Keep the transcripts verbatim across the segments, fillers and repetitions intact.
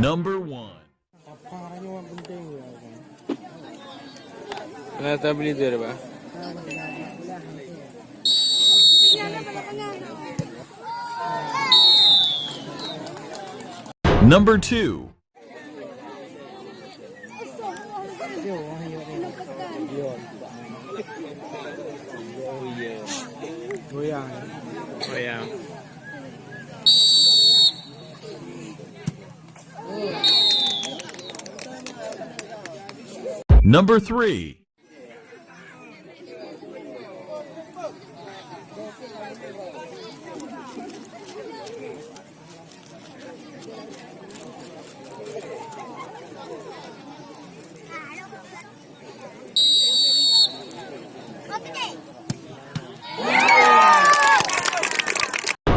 Number one. Nah, stabilizer, bah. Number two. Goyang. Goyang. Number three.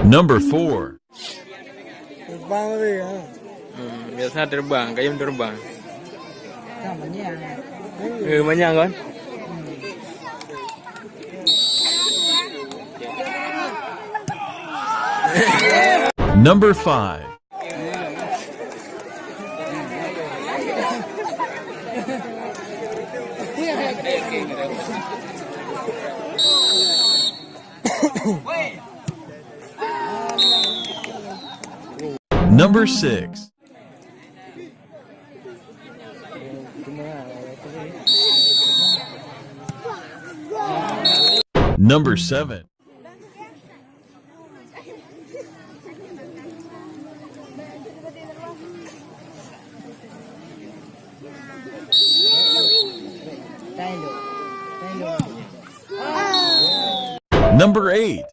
Number four. Terbang tadi, ha? Hmm, biasa terbang, kayém terbang. Kan manyang. Eh, manyang kan? Number five. Number six. Number seven. Number eight.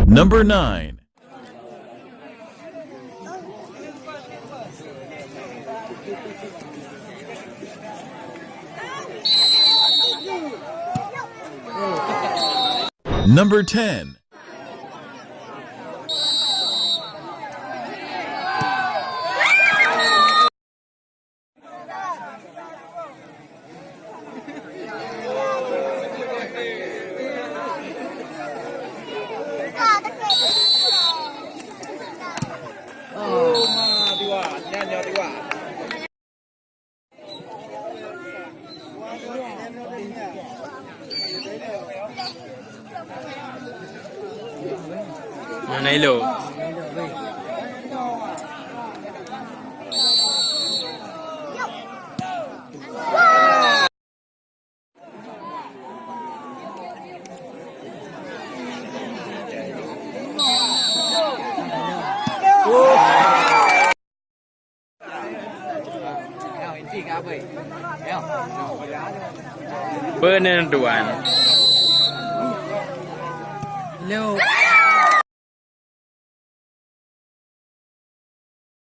Number nine. Number ten. Mana Elo? Penentuan. Hello.